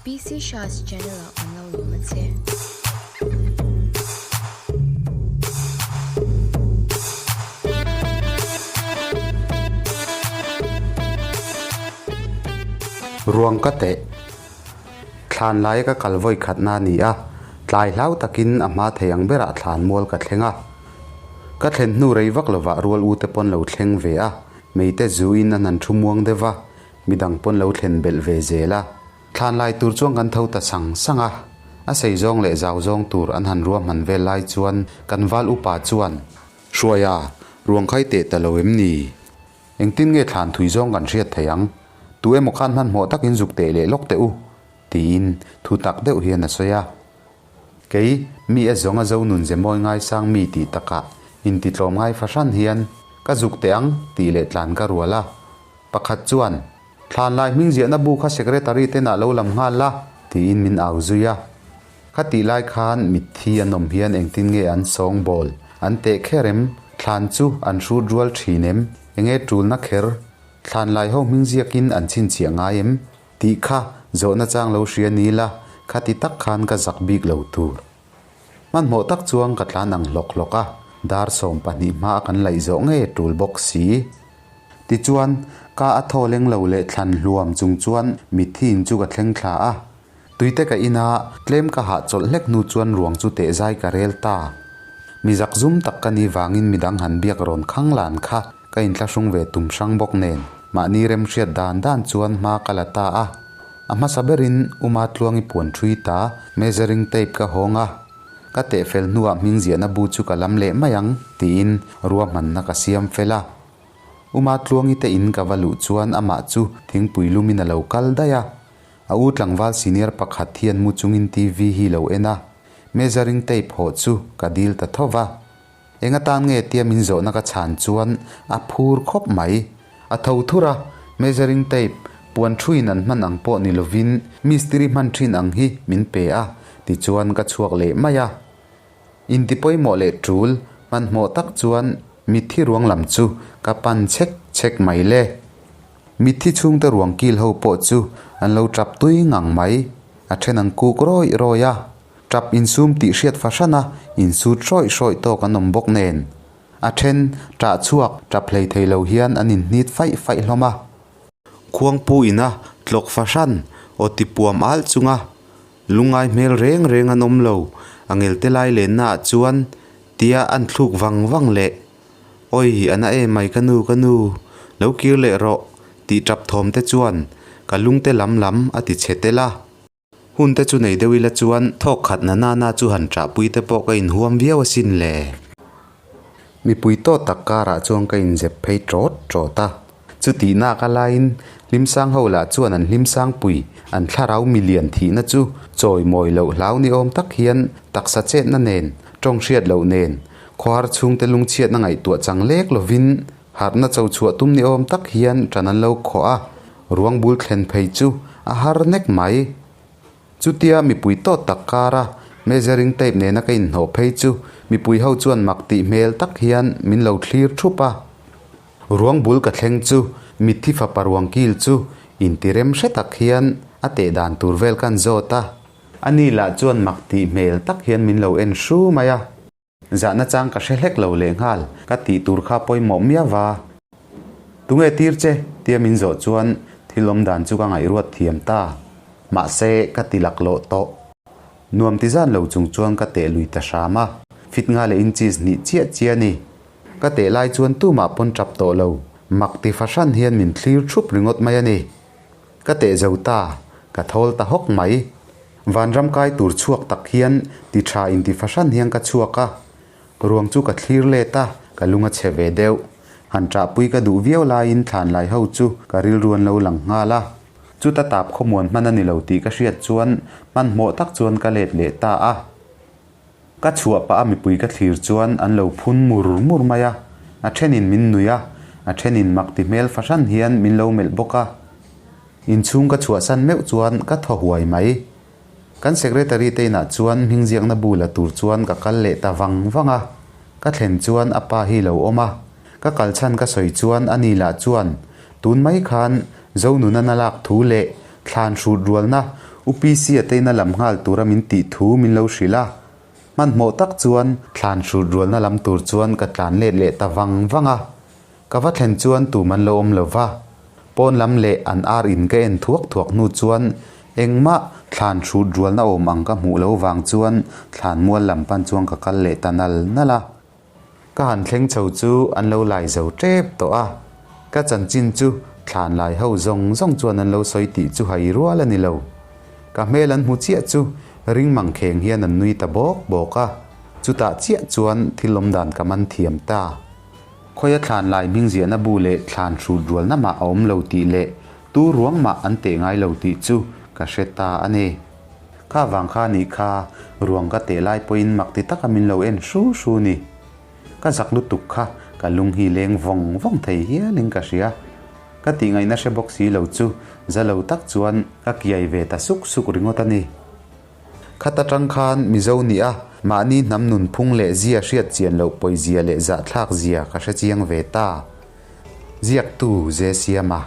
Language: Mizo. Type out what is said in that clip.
PC Shah's channel ah kan lo lawm a che. Ruang ka teh. Thlan lai ka kal vawi khatna a ni a, tlai hlau takin a hma thei ang berah thlan mual ka thleng a. Ka thlen hnu rei vak lovah rual u te pawn lo thleng ve a, meite zuin an han thu muang deuh a, midang pawn lo thlen belh ve zel a. Thlan lai tur chuan kan tho ta sang sang a, a sei zawng leh zau zawng tur an han ruahman vel lai chuan kan val upa chuan, Hruaia, ruang khai teh ta lo em ni? Engtin nge thlan thui zawng kan hriat thei ang? Tu emaw khan hmanhmawh takin zuk teh leh lawk teh u, tiin thu tak deuh hian a sawi a. Kei, mi a zawng a zo nun ze mawi ngaisang mi tih takah intitlawm ngai fahran hian ka zuk teh ang tih leh tlan ka rual a. Pakhat chuan, Thlan lai hming ziahna bu kha secretary ten ah lo lam nghal la, tiin min au zui a. Kha tih lai khan mitthi an awm hian engtin nge an sawng bawl, an teh kher em? Thlan chu an hrut rual thin em? Enge tulna kher? Thlan lai ho hming ziakin an chhinchhiah ngai em? Tih kha zawhna chang lo hria ni la, khati tak khan ka zak bik lo tur. Hmanhmawh tak chuan ka tlan ang hlawk hlawk a, dar 12 hma a kan laih zawh ngei tul bawk si. Tichuan, ka a thaw leng lo leh thlan hluam chung chuan mitthi in chu ka thleng thla a. Tuite ka in a, tlem ka hahchawlh hlek hnu chuan ruang chu teh zai ka rel ta. Mi zak zum tak ka ni vangin midang han biak rawn khang lan kha ka inthlahrung ve tum hrang bawk nen mahni remhriat dan dan chuan hma ka la ta a. A hmasa berin Uma Tluangi puan ṭhui ta measuring tape ka hawng a, ka teh fel hnuah hming ziahna bu chu ka lam leh mai ang tiin ruahmanna ka siam fel a. Uma Tluangi te in ka va luh chuan amah chu thingpui lumin a lo kal daih a. A u tlangval senior pakhat hian mu chungin TV hi lo en a, measuring tape hawh chu ka dil ta tho va. Eng atan nge tia min zawhna ka chhan chuan a phur khawp mai. A tho thur a, measuring tape, puan thuin an hman ang pawh ni lovin mistiri hman thin ang hi min pe a, tichuan ka chhuak leh mai a. Inti pawimawh leh tul hmanhmawh tak chuan mitthi ruang lam chu ka pan chhek chhek mai le. Mitthi chhungte ruang kil ho pawh chu an lo tap tui ngang mai, a then an kuk rawih rawih a. Tap insum tih hriat fahran a, insut hrawih hrawih tawk an awm bawk nen. A then tah chhuak tap hlei thei lo hian an inhnit faih faih hlawm a. Khuangpu ina tlawk fahran aw ti puam alh chunga lungngai hmel reng reng an awm lo, a ngelte lai lenna ah chuan tia an thluk vang vang leh Awi a na em mai ka nu ka nu, lo kir leh rawh tih tap thawm te chuan ka lungte lam lam a ti chhe tel a. Hun te chu nei deuh ila chuan thawk khat na nana chu han ṭahpui te pawh ka inhuam viau asin le. Mipui tawt tak karah chuan ka inzep phei ṭawt ṭawt a. Chutihna ka laiin Hlimsang ho lah chuan an Hlimsangpui an thlarau milian thihna chu chawi mawi loh hlau ni awm tak hian taksa chetna nen, tawng hriat loh nen, khawhar chhungte lungchhiatna ngaihtuah chang lek lovin harhna cho chhuah tum ni awm tak hian ṭan an lo khawh a, ruang bul thlen phei chu a har nek mai. Chutia mipui tawt tak kara measuring tape nena ka inhnawh phei chu mipui ho chuan mak tih hmel tak hian min lo thlir thup a. Ruang bul ka thleng chu mitthi fapa ruang kil chu intirem hre tak hian a teh dan tur vel kan zawt a. Ani lah chuan mak tih hmel tak hian min lo en hru mai a. Zahna chang ka hre hlek lo lehnghal, ka tih tur kha pawimawh miau va. Tunge tir che? tia min zawh chuan thil awm dan chu ka ngaihruat thiam ta. Mahse, ka ti laklawh tawh. Nuam ti zan lo chung chuan ka teh lui ta hram a, fit nga leh inches hnih chiah chiah a ni. Ka teh lai chuan tumah pawn tap tawh lo, mak ti fahran hian min thlir thup ringawt mai a ni. Ka teh zo ta, ka thawl ta hawk mai. Vanram kai tur chhuak tak hian ti tha inti fahran hian ka chhuak a, ruang chu ka thlir let a, ka lung a chhe ve deuh. Han ṭahpui ka duh viau laiin thlan lai ho chu ka rilru an lo lang nghal a. Chuta tap khawmuan hman a ni lo tih ka hriat chuan hmanhmawh tak chuan ka let leh ta a. Ka chhuah pah a mipui ka thlir chuan an lo phun mur mur mai a, a thenin min nui a, a thenin mak ti hmel fahran hian min lo melh bawk a. Inchhung ka chhuahsan meuh chuan ka thaw huai mai. Kan secretary te inah chuan hming ziakna bu la tur chuan ka kal leh ta vang vang a, ka thlen chuan a pa hi lo awm a, ka kal chhan ka sawi chuan ani lah chuan tun mai khan Zonuna na lak thu leh thlan hrut rualna U PC-a te ina lam nghal tura min tih thu min lo hrilh a. Hmanhmawh tak chuan thlan hrut rualna lam tur chuan ka tlan let leh ta vang vang a. Ka va thlen chuan tum an lo awm lo va. Pawn lam leh an ar in ka en thuak thuak hnu chuan engmah thlan hrut rualna awm ang ka hmuh lo vang chuan thlan mual lam pan chuan ka kal leh ta nal nal a. Ka han thleng chho chu an lo lai zo tep tawh a, ka chanchin chu thlan lai ho zawng zawng chuan an lo sawi tih chu hai rual a ni lo. Ka hmel an hmu chiah chu ring mang kheng hian an nui ta bawk bawk a, chutah chiah chuan thil awm dan ka man thiam ta. Khawia thlan lai hming ziahna bu leh thlan hrut rualna mah a awm lo tih leh tu ruang mah an teh ngai lo tih chu ka hre ta a ni. Kha vang kha nih kha ruang ka teh lai pawhin mak ti taka min lo en hru hru ni. Ka zak lutuk kha ka lung hi leng vawng vawng thei hialin ka hria. Ka tih ngaihna hre bawk si lo chu za lo tak chuan ka kiai ve ta suk suk ringawt a ni. Khat atang khan Mizo nih a, mahni hnam nunphung leh zia hriat chian loh pawizia leh zahthlak zia ka hre chiang ve ta. Ziaktu Ze Siama.